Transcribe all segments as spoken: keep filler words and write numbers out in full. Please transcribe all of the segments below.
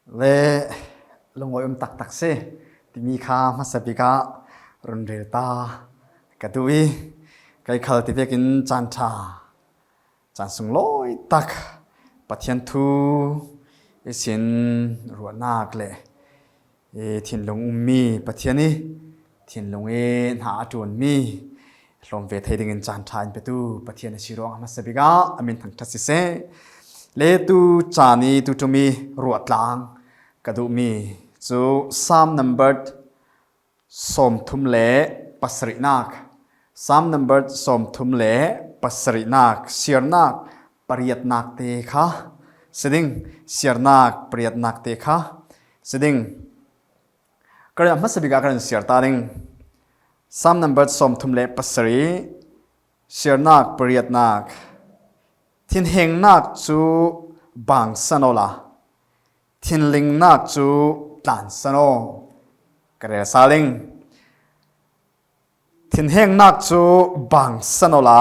Le lungawi um taktak si timi kha hmasa bik ah run rel ta ka duh i, kei khal ti vekin caan ṭha, caan sunglawi tak Pathian thu i sin ruahnak le i thinlung ummi Pathian i thinlung i hna a ṭuanmi hlawm ve thei dingin caan ṭha in petu Pathian a si ruangah hmasa bik ah a min thangṭhat siseh. Le tu caan i tu ṭum i ruahtlang ka duhmi cu Psalm number sawmthum le pasarihnak, Psalm number sawmthum le pasarihnak, siarnak pariatnak te kha si ding, siarnak pariatnak te kha si ding. Ka run hmasa bik ah ka run siar ta ding. Psalm number sawmthum le pasarih, siarnak pariatnak. Thinhengnak cu bang san awla thinlingnak cu tlan san aw. Ka rel sal ding. Thinhengnak cu bang san awla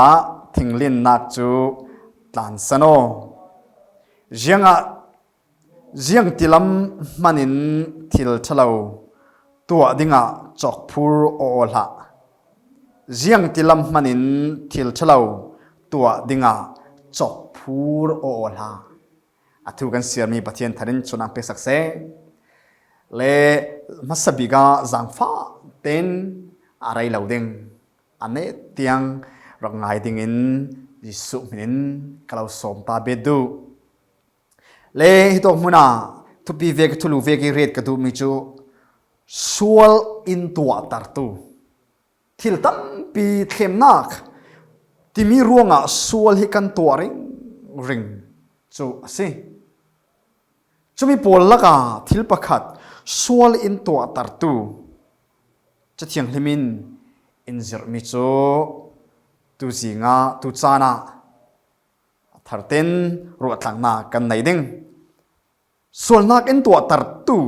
thinlinnak cu tlan san aw. Ziangah ziangtilam hmanin thil ṭhalo tuah dingah cawkphur aw aw hlah. Ziangtilam hmanin thil ṭhalo tuah dingah cawkphur aw aw hlah. A thu kan siarmi Pathian thar in cun an peksak seh. Le hmasa bik ah zaangfah tein a rei lo ding, a neh tiang rak ngai dingin Jesuh hmin in ka lo sawm ta bet duh. Le hitawk hmun ah thupi vek, thulu vek i ret ka duhmi cu sual in tuahtertu, thil tampi thlemnak timi ruangah sual hi kan tuah ringring cu a si. Cumi pawl lakah thil pakhat sual in tuahtertu Cathiang Hlim in in zirhmi cu tuzing ah, tu caan ah a thar tein ruahtlangnak kan nei ding. Sualnak in tuahtertu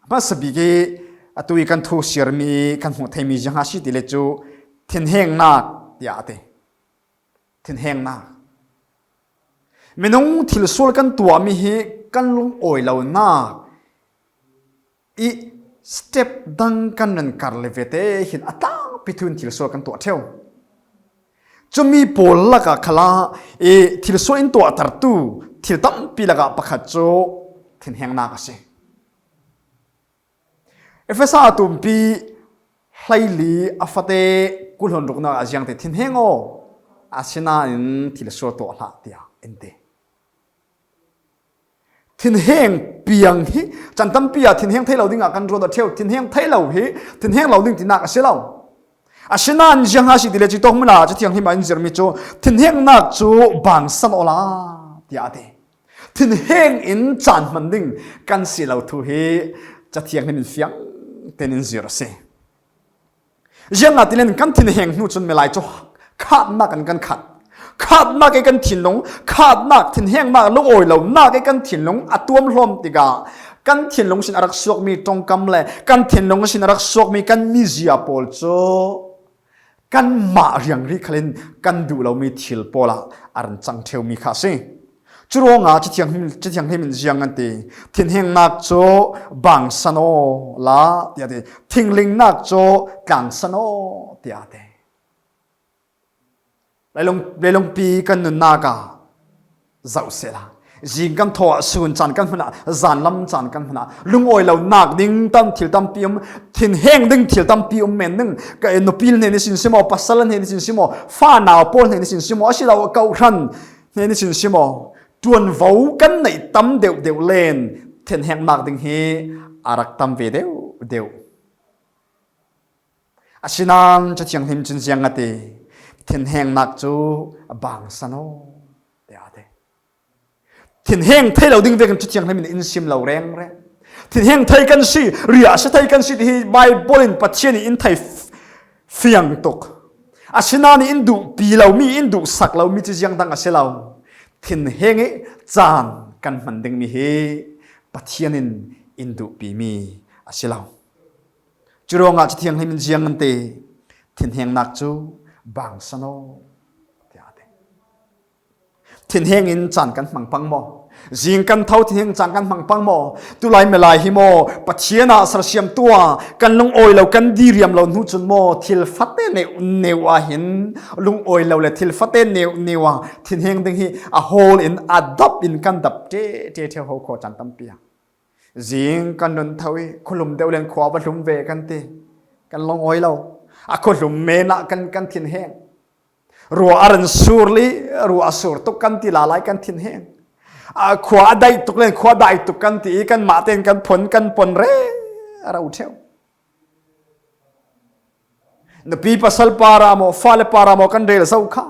hmasa bik i atu i kan thu siarmi, kan hmuh theimi ziang a si ti le cu thinhengnak tiah a ti. Thinhengnak. Minung thil sual kan tuahmi hi kan lungawi lonak i step dang kan nan kar le vete hin a tlangpi thu in thil sual kan tuah ṭheu. Cumi pawl lakah khalah i thil sual in tuahtertu thil tampi lakah pakhat cu thinhengnak a si. Efesa a tumpi hleili a fate kul hluan ruknak ah ziang ti, thinheng aw, asinain thil sual tuah hlah, tiah in ti. Thinheng piang hi caan tampi ah thinheng thei lo dingah kan ruat a ṭheu. Thinheng thei lo hi thinheng lo ding tinak a si lo. Asinain ziang a si ti le cu, tawk hmun ah Cathiang Hlim ah in zirmi cu thinhengnak cu bang san awla, tiah a ti. Thinheng in caan hman ding kan si lo thu hi Cathiang Hlim in fiang tein in zir a si. Ziangahtile kan thinheng hnu cun milai cu khatnak in kan khat. Khatnak i kan thinlung, khatnak, thinhengnak, lungawi lonak i kan thinlung a tuamhlawm tikah kan thinlung sin a rak suakmi ṭongkam le kan thinlung sin a rak suakmi kan mizia pawl cu kanmah riangri khalin kan duh lomi thil pawl ah a ran cang ṭheumi kha a si. Curuangah Cathiang Hlim, Cathiang Hlim in ziang an ti, thinhengnak cu bang san awla, tiah a ti, thinlingnak cu tlang san aw, tiah a ti. Leilung, leilungpi kan nunnak ah zoh sehla, zing kan thaw ah, sun caan kan hman ah, zanlam caan kan hman ah, lungawi lonak ding tam thil tampi um, thinheng ding thil tampi um men ding. Ka nupi hnen ihsin si maw, pasal hnen ihsin si maw, fanau pawl hnen ihsin si maw, a si lo kohhran hnen ihsin si maw, ṭuanvo kan neih tam deuh deuh len thinhengnak ding hi a rak tam ve deuh deuh. Asinain Cathiang Hlim cun ziang a ti, thinhengnak cu bang san aw, tiah a ti. Thinheng thei lo ding vekin Cathiang Hlim in in sim lo rengreng. Thinheng thei kan si, riahsia thei kan si ti hi Baibal in Pathian in in thei f-, fiang tuk. Asinain in duhpi lomi, in duhsak lomi cu ziang dang a si lo. Thinheng i caan kan hman dingmi hi Pathian in in duhpimi a si lo. Curuangah Cathiang Hlim in ziang an ti, thinhengnak cu bang san aw, tiah a ti. Thinheng in caan kan hmang pang maw? Zing kan tho thinheng caan kan hmang pang maw? Tulai milai hi maw? Pathian ah sersiam tua kan lungawi lo, kan diriam lo hnu cun maw, thil fate neuh neuh ah hin lungawi lo le thil fate neuh neuh ah thinheng ding hi a hawl in a dap in kan dap ṭe ṭe ṭheu ho khaw caan tampi ah. Zing kan nun tho i khualum deuh len khua va hlum ve kan ti, kan lungawi lo. A khualum men ah kan, kan thinheng. Ruah a ran sur li, ruah a sur tuk kan ti lalai kan thinheng. A khua a daih tuk len khua a daih tuk kan ti i kanmah tein kan phon, kan pon re a ro ṭheu. Nupi pasal para maw, fale para maw kan rel zo kha.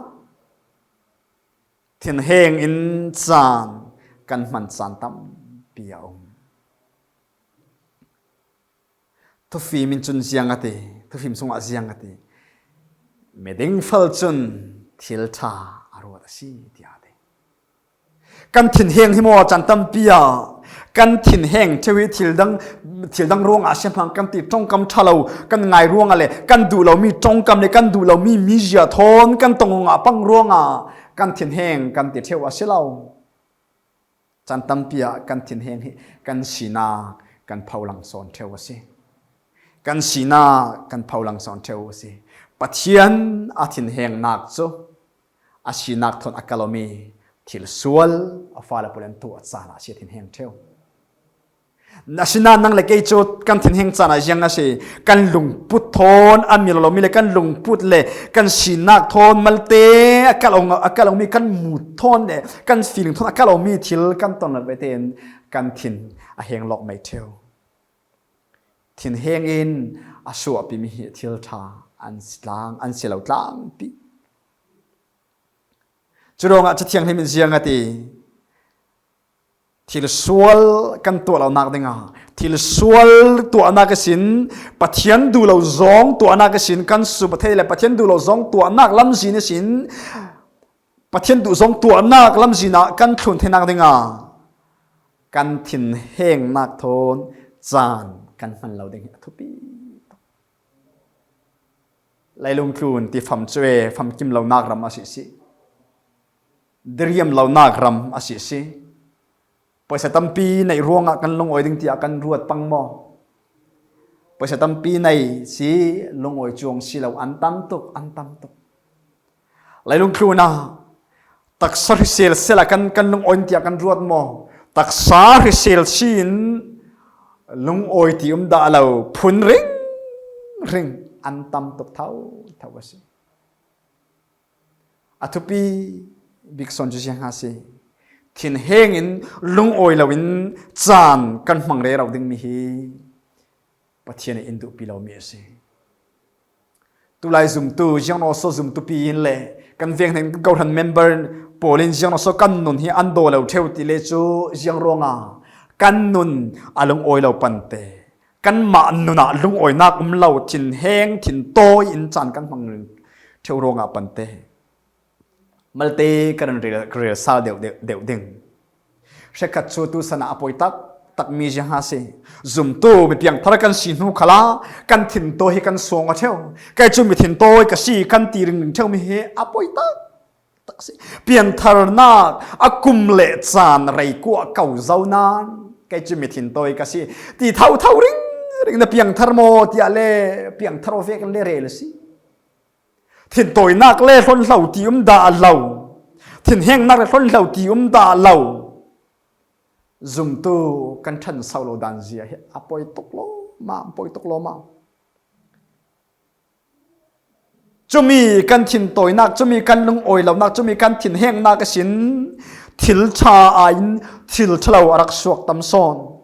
Thinheng in caan kan hman caan tampi a um. Thufim in cun ziang a ti, thufim sungah ziang a ti, miding fal cun thil ṭha a ruat a si, tiah a ti. Kan thinheng hi maw, caan tampi ah kan thinheng ṭheu hi thil dang, thil dang ruangah a si hmang kan ti, ṭongkam ṭha lo kan ngai ruangah le kan duh lomi ṭongkam le kan duh lomi mizia thawn kan tong ruangah a pang ruangah kan thinheng kan ti ṭheu a si lo. Caan tampi ah kan thinheng hi kan sinak kan pholang sawn ṭheu a si. Kan sinak kan pholang sawn ṭheu a si. Pathian a thinhengnak cu a sinak thawn a kalmi thil sual a fale pawlen tuah caan ah a si a thinheng ṭheu. Asinain nang le kei cu kan thinheng caan ah ziang a si. Kan lungput thawn a mi lo lomi le kan lungput le kan sinak thawn malte a kalh, a kalhmi kan mood thawn le kan feeling thawn a kalhmi thil kan ton lo ve tein kan thin a heng lawk mai ṭheu. Thinheng in a suahpimi hi thil ṭha an si tlang, an si lo tlangpi. Curuangah Cathianghlim in ziang a ti, thil sual kan tuah lonak dingah thil sual tuahnak ihsin Pathian duh lo zong tuahnak ihsin kan suba thei le Pathian duh lo zong tuahnak lamzin ihsin Pathian duh zong tuahnak lamzin ah kan thlun theinak dingah kan thinhengnak thawn caan kan hman lo ding hi a thupi. Leilung tlun ti fam cu e, famkim lonak ram a si si. Diriam lonak ram a si si. Paisa tampi neih ruangah kan lungawi ding tiah kan ruat pang maw? Paisa tampi nei si, lungawi cuang si lo, an tam tuk, an tam tuk. Leilung tlun ah taksa hrisel sela kan, kan lungawi tiah kan ruat maw? Taksa hrisel sin lungawi ti um dah lo, phun ring ring an tam tuk tho tho a si. A thupi bik sawn cu ziang a si. Thinheng in lungawi loin caan kan hmang rero dingmi hi Pathian in in duhpi lomi a si. Tulai zumtu, ziangnaw saw zumtu pi in le kan veng hnen kan kohhran member pawl in ziangnaw saw kan nun hi an daw lo ṭheu ti le cu ziang ruangah kan nun a lungawi lo pante, kanmah nun ah lungawinak um lo, thinheng thintawi in caan kan hmang ṭheu ruangah pante. Malte ka ran rel, rel sal deuh, deuh, deuh ding. Hrekkhat cu tu san ah a poi tak takmi ziang a si. Zumtu mi piangthar kan si hnu khalah kan thintawi hi kan suang a ṭheu. Kei cu mi thintawi ka si kan ti ringring ṭheumi hi a poi tak tak si. Piangtharnak a kum le caan rei kuah ko zo nain kei cu mi thintawi ka si ti thotho ring ring. Na piangthar maw tiah le piangthar aw vek le rel a si. Thintawinak le hlonhlo ti um dah lo. Thinhengnak le hlonhlo ti um dah lo. Zumtu kan ṭhanso lo dan zia hi a poi tuk lawmam, poi tuk lawmam. Cumi kan thintawinak, cumi kan lungawi lonak, cumi kan thinhengnak ihsin thil ṭha aiin thil ṭhalo a rak suak tam sawn.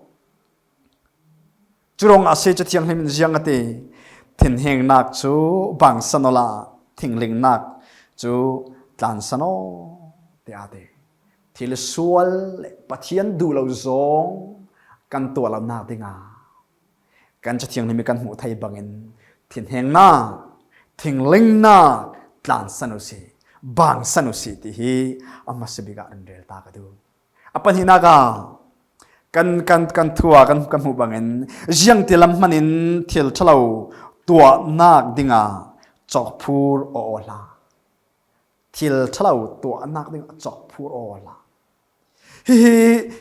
Curuangah a si, Cathianghlim in ziang a ti, thinhengnak cu bangsan awla thinglingnak cu tlansan aw, tiah a ti. Thil sual le Pathian duh lo zong kan tuah lonak dingah kan Cathianghlim i kan hmuh thei bangin thinhengnak, thinglingnak tlansan u sih, bangsan u sih ti hi a hmasa bik ah run rel ta ka duh. A pahnihnak ah kan, kan, kan thu ah kan, kan hmuh bangin ziangtilam hmanin thil ṭhalo tuahnak dingah cawkphur aw aw hlah. Thil ṭhalo tuahnak dingah cawkphur aw aw hlah. Hi, hi,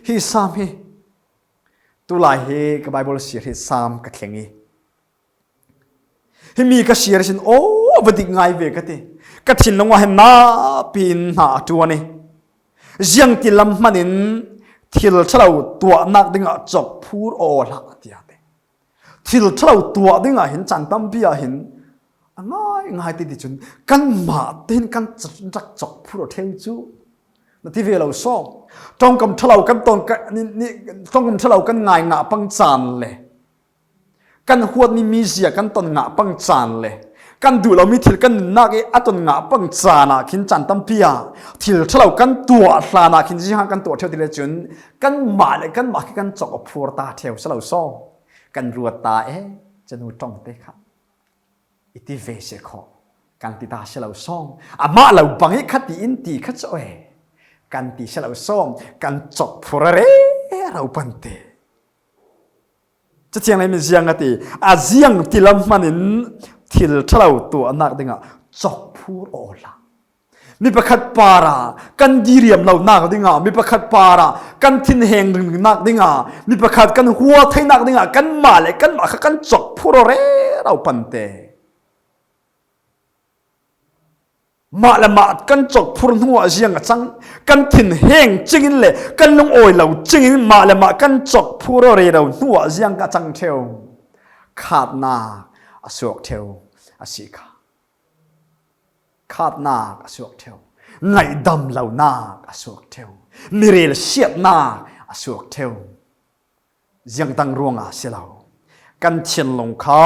hi Sam hi. Tulai hi ka Bible siar hi Sam ka thleng hi. Hi mi ka siar sin, aw, va dik ngai ve ka ti. Ka thinlung ah hin napi in hna a ṭuan hi. Ziang ti lam hmanin thil ṭhalo tuahnak dingah cawk phur aw hlah, tiah a ti. Thil ṭhalo tuah dingah hin caan tampi ah hin a ngai ngai te ti cun kanmah te hin kan rak cawk phur aw ṭheu cu na ti ve lo saw. Ṭongkam ṭhalo kan ton, kan, ni, ni, ṭongkam ṭhalo kan ngai ngah pang caan le kan huatmi mizia kan ton ngah pang caan le kan duh lomi thil kan nunnak i a ton ngah pang caan ah khin caan tampi ah thil ṭhalo kan tuah hlan ah khin ziang kan tuah ṭheu ti le cun kanmah le kanmah khi kan cawk a phur ta ṭheu si lo saw. Kan ruat ta e, canu ṭong te kha i ti ve si khawh kan ti ta si lo saw. Amah lo bang i kha ti in ti kha cu e kan ti si lo saw. Kan cawk phur a rero pan te. Cathiang Lai mi ziang a ti, a ziang ti lam hmanin thil ṭhalo tuahnak dingah cawk phur aw hlah. Mi pakhat parah kan diriam lonak dingah, mi pakhat parah kan thinheng ringringnak dingah, mi pakhat kan hua theinak dingah kanmah le kanmah kha kan cawk phur aw rero pan te. Mah le mah kan cawk phur hnuah ziang a cang, kan thinheng cingin le kan lungawi lo cingin mah le mah kan cawk phur aw rero hnuah ziang a cang ṭheu. Khatnak a suak ṭheu a si kha. Khatnak a suak ṭheu. Ngaihdam lonak a suak ṭheu. Mirel siatnak a suak ṭheu. Ziangtang ruangah a si lo. Kan thinlung kha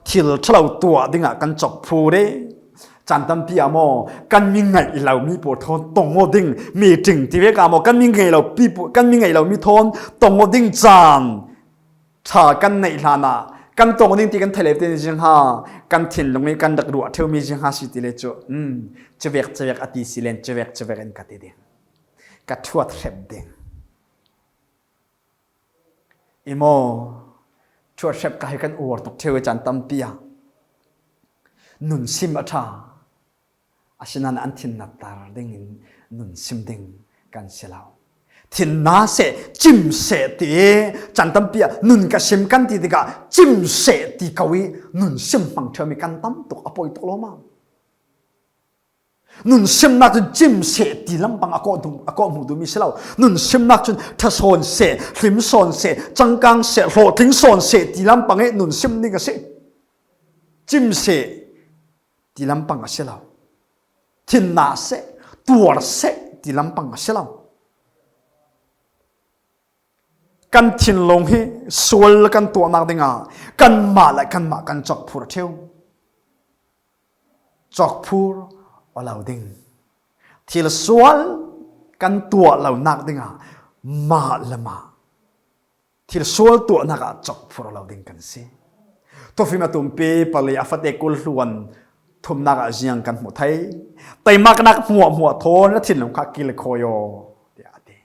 thil ṭhalo tuah dingah kan cawk phur i caan tampi ah maw kan mi ngaih lomi pawl thawn tong aw ding, meeting ti vek ah maw kan mi ngaih lo pi, kan mi ngaih lomi thawn tong aw ding caan ṭha kan neih hlan ah kan tong aw ding ti kan theih le te ziang ha, kan thinlung i kan rak ruah ṭheumi ziang ha si ti le cu, um, cuvek cuvek a ti si len cuvek cuvek in ka ti ding, ka ṭhuat hrep ding. I maw, ṭhuat hrep ka hi kan uar tuk ṭheu i caan tampi ah nun sim a ṭha. Asinain an thin natter dingin nun sim ding kan si lo. Thin na seh, cim seh ti i caan tampi ah nun ka sim kan ti tikah cim seh ti ko i nun sim hmang ṭheumi kan tam tuk, a poi tuk lo maw? Nun simnak cun cim seh ti lampang a kawh hmu, a kawh hmu duhmi si lo. Nun simnak cun ṭha sawn seh, hlim sawn seh, cangkang seh, hlawhtling sawn seh ti lampang i nun sim ding a si. Cim seh ti lampang a si lo. Thin na seh, tuar seh ti lampang a si lo. Kan thinlung hi sual kan tuahnak dingah kanmah le kanmah kan cawk phur ṭheu. Cawk phur aw lo ding. Thil sual kan tuah lonak dingah mah le mah thil sual tuahnak ah cawk phur aw lo ding kan si. Thufim a tumpi pali a fate kul hluan thumnak ah ziang kan hmuh thei. Teimaknak hmuahhmuah thawn na thinlung kha kilkhawi aw, tiah a ti.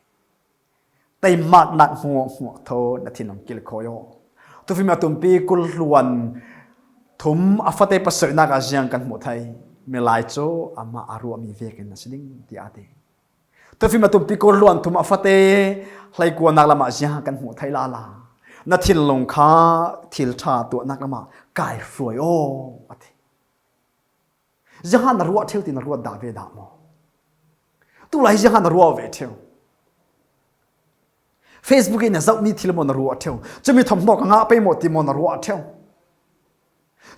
Teimaknak hmuahhmuah thawn na thinlung kilkhawi aw. Thufim a tumpi kul hluan thum a fate pasarihnak ah ziang kan hmuh thei. Milai cu amah a ruahmi vekin a si ding, tiah a ti. Thufim a tumpi kul hluan thum a fate hleikuanak lamah ziang kan hmuh thei lala. Na thinlung kha thil ṭha tuahnak lamah kai hruai aw, a ti. Ziangah na ruah ṭheu ti na ruat dah ve dah maw? Tulai ziangah na ruah ve ṭheu? Facebook in na zohmi thil maw na ruah ṭheu? Cumi thawmhnaw ka ngah pei maw ti maw na ruah ṭheu?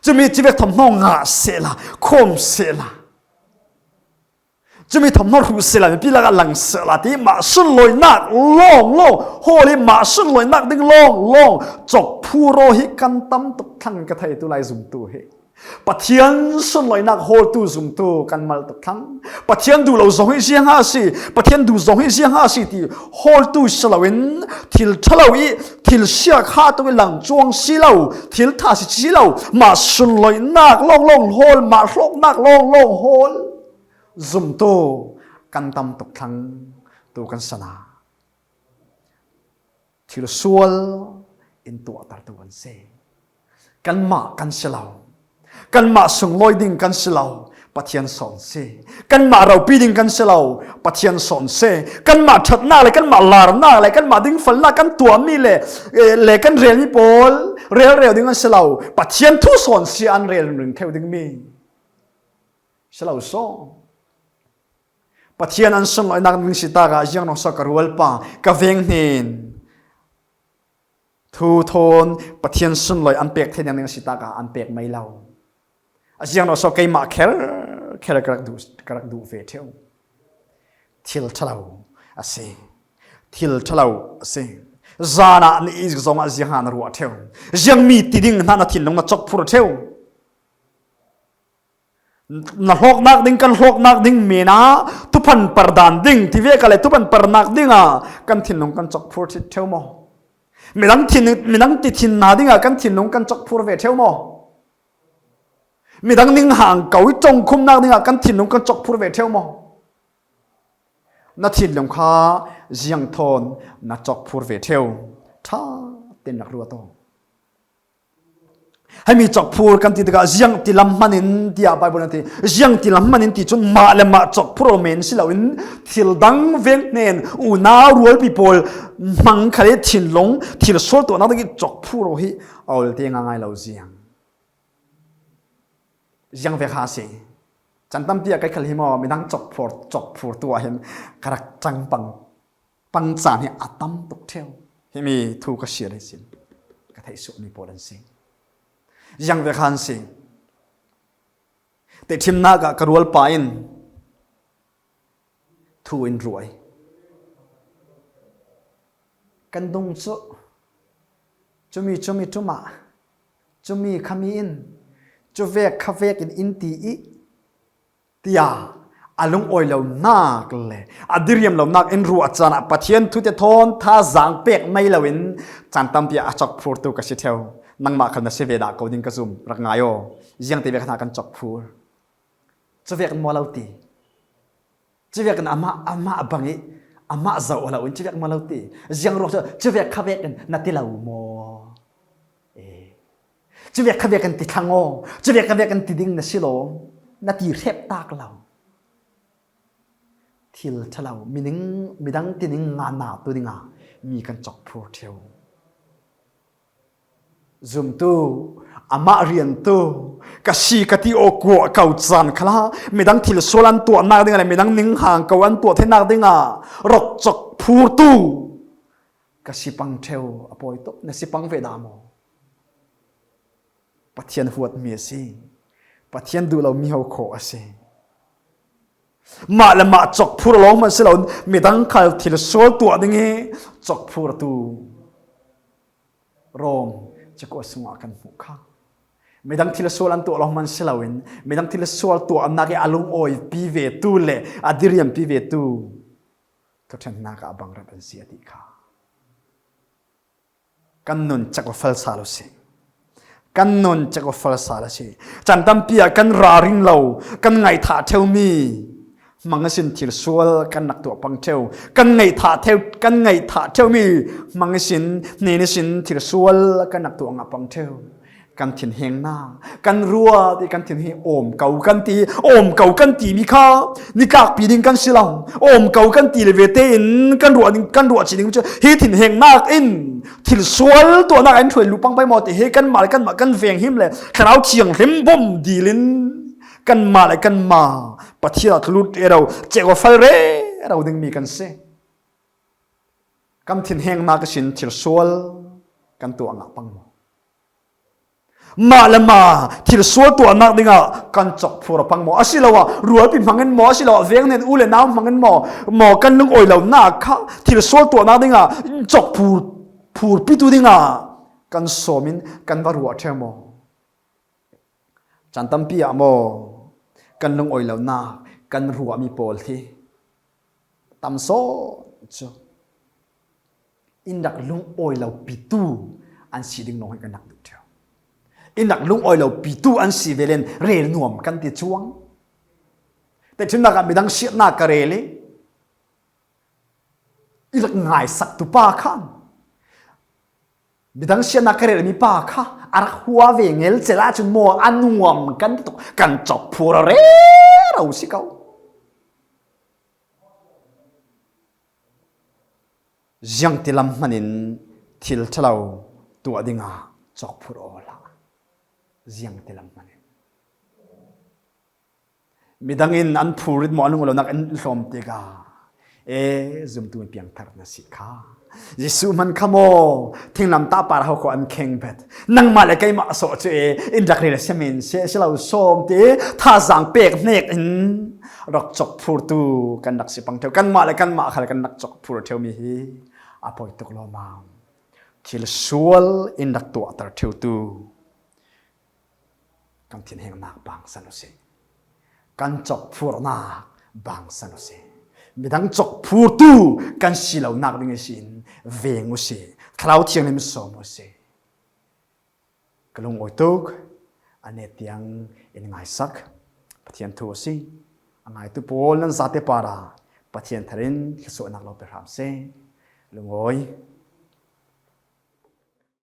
Cumi civek thawmhnaw ngah sehla, khawm sehla, cumi thawmhnaw hruh sehla, mipi lakah lang sehla ti mah sunlawinak lawnglawng, hawl i mah sunlawinak ding lawnglawng cawk phur aw hi kan tam tuk thlang ka thei tulai zumtu hi. Pathian sunlawinak hawltu zumtu kan mal tuk thlang. Pathian duh lo zong hi ziangah a si, Pathian duh zong hi ziangah a si ti hawltu si loin thil ṭha lo i thil siakha tuk i lang cuang si lo, thil ṭha si si lo, mah sunlawinak lawnglawng hawl, mah hlawknak lawnglawng hawl zumtu kan tam tuk thlang tu kan sana. Thil sual in tuahtertu kan si. Kanmah kan si lo. Kanmah sunglawi ding kan si lo. Pathian sawn si. Kanmah ropi ding kan si lo, Pathian sawn si. Kanmah ṭhatnak le kanmah larnak le kanmah dingfalnak kan tuahmi le, eh, le kan relmi pawl relreu ding kan si lo, Pathian thu sawn si an rel ringring theu dingmi si lo sawn. Pathian an sunlawinak ning sitak ah ziang nong sa ka rualpa ka veng hnen thu thawn Pathian sunlawi an pek thei ding sitak ah an pek mai lo. A ziang nong sa keimah kher kher ka rak duh, ka rak duh ve theu. Thil ṭha lo a si. Thil ṭha lo a si. Zan ah ni i zong ah ziang han ruah theu. Ziang mi ti ding hna na thinlung na cawk phur theu. Na hlawknak ding, kan hlawknak ding men ah thuphan par dan ding, ti ve ka le thuphan parnak ding ah kan thinlung kan cawk phur thit theu maw? Midang thin, midang ti thinna ding ah kan thinlung kan cawk phur ve theu maw? Midang ning hang ko i ṭongkhumnak ding ah kan thinlung kan cawk phur ve theu maw? Na thinlung kha ziang thawn na cawk phur ve theu. Ṭha ten rak ruat aw. Hemi cawk phur kan ti tikah ziang ti lam hman in tiah Bible na ti. Ziang ti lam hman in ti cun mah le mah cawk phur aw men si loin thil dang veng hnen unau rualpi pawl hmang khal i thinlung thil sual tuahnak ding i cawk phur aw hi a olte ngaingai lo ziang. Ziang ve kha si. Can tampi ah kai khal hi maw, midang cawk phur, cawk phur tuah hin ka rak cang pang pangcaan hi a tam tuk theu. Himi thu ka siar hi sin ka theihsuahmi pawl an si. Ziang ve khan si. Tehthimnak ah ka rualpa in thu in ruai. Kan dung cu cumi, cumi ṭum ah, cumi khami in, cuvek khavek in in ti i tiah a lungawi lonak le a diriam lonak in ruah caan ah Pathian thute thawn thazaang pek mai loin caan tampi ah a cawk phurtu ka si theu. Nangmah khal na si ve dah ko ding ka zum, rak ngai aw. Ziangti vek hna kan cawk phur. Cuvek in maw lo ti. Cuvek in amah, amah bang i amah zoh lo in cuvek maw lo ti. Ziang ruang cu cuvek khavek in na ti lo maw? Eh. Cuvek khavek in ti thlang aw. Cuvek khavek in ti ding na si lo. Na ti hrep tak lo. Thil ṭha lo, mining, midang tining ngana tu dingah mi kan cawk phur theu. Zumtu, amah riantu, ka si ka ti aw kuah ko caan khalah midang thil sual an tuahnak dingah le midang ninghang ko an tuah theinak dingah rak cawk phurtu ka si pang theu a pawi tuk, na si pang ve dah maw? Pathian huatmi a si. Pathian duh lomi ho khawh a si. Mah le mah cawk phur lawng hman si loin midang khal thil sual tuah ding hi cawk phurtu Rom cakuat sungah kan hmuh kha. Midang thil sual an tuah lawng hman si loin midang thil sual tuahnak i a lungawipi ve tu le a diriampi ve tu thuṭhennak ah a bangrep an si a ti kha. Kan nun cek aw fal sal u si. Kan nun cek aw fal sal u si. Caan tampi ah kan ralring lo, kan ngaihthah ṭheumi hmang ihsin thil sual kan rak tuah pang ṭheu. Kan ngaihthah ṭheu, kan ngaihthah ṭheumi hmang ihsin, hnen ihsin thil sual kan rak tuah ngah pang ṭheu. Kan thinhengnak, kan ruat i kan thin hi awm ko kan ti, awm ko kan timi kha nitlakpi ding kan si lo. Awm ko kan ti le ve tein kan ruah ding, kan ruah cih ding cu hi thinhengnak in thil sual tuahnak in hruai lu pang pei maw ti hi kanmah le kanmah kan venghim le Thlarau Thianghlim bawm dil in kanmah le kanmah Pathian ah thlulut rero, cek aw fal rero dingmi kan si. Kan thinhengnak ihsin thil sual kan tuah ngah pang maw? Mah le mah thil sual tuahnak dingah kan cawk phur a pang maw? Asiloah rualpi hmangin maw? Asiloah veng hnen u le nau hmangin maw? Maw kan lungawi lonak kha thil sual tuahnak dingah cawk phur, phurpitu dingah kan sawm in kan va ruah ṭheu maw? Caan tampi ah maw kan lungawi lonak kan ruahmi pawl hi tam sawn cu in rak lungawi lo pitu an si ding lawng hi kan rak duh ṭheu. In rak lungawi lo pitu an si velin rel nuam kan ti cuang. Tehthimnak ah midang siatnak ka rel i i rak ngaisaktu pa khan Midang siatna ka rel mipa kha a rak hua ve ngel cel ahcun maw a nuam kan ti tuk, kan cawk phur rero si ko. Ziangti lam hmanin thil ṭhalo tuah dingah cawk phur awla, ziangti lam hmanin. Midang in an phur rit maw, an lung lo nak in hlawm tikah, e, zumtu mi piangthar na si kha. Jesuh hman kha maw, thinglam tah par ho kho an kheng bet. Nangmah le keimah sawh cu e, in rak rel siamin si, si lo sawm ti, thazaang pek hnek in rak cawk phurtu kan rak si pang ṭheu. Kanmah le kanmah khal kan rak cawk phur ṭheu mi hi a poi tuk lawmam. Thil sual in rak tuahter ṭheutu kan thinhengnak bangsan u sih. Kan cawk phurnak bangsan u sih. Midang cawk phurtu kan si lonak ding ihsin veng u sih. Thlarau Thianghlim sawm u sih. Ka lungawi tuk, a net tiang in ngaisak Pathian thu a si. A ngaitu pawl nan zate parah Pathian thar in thluasuahnak lo pe hram seh. Lungawi.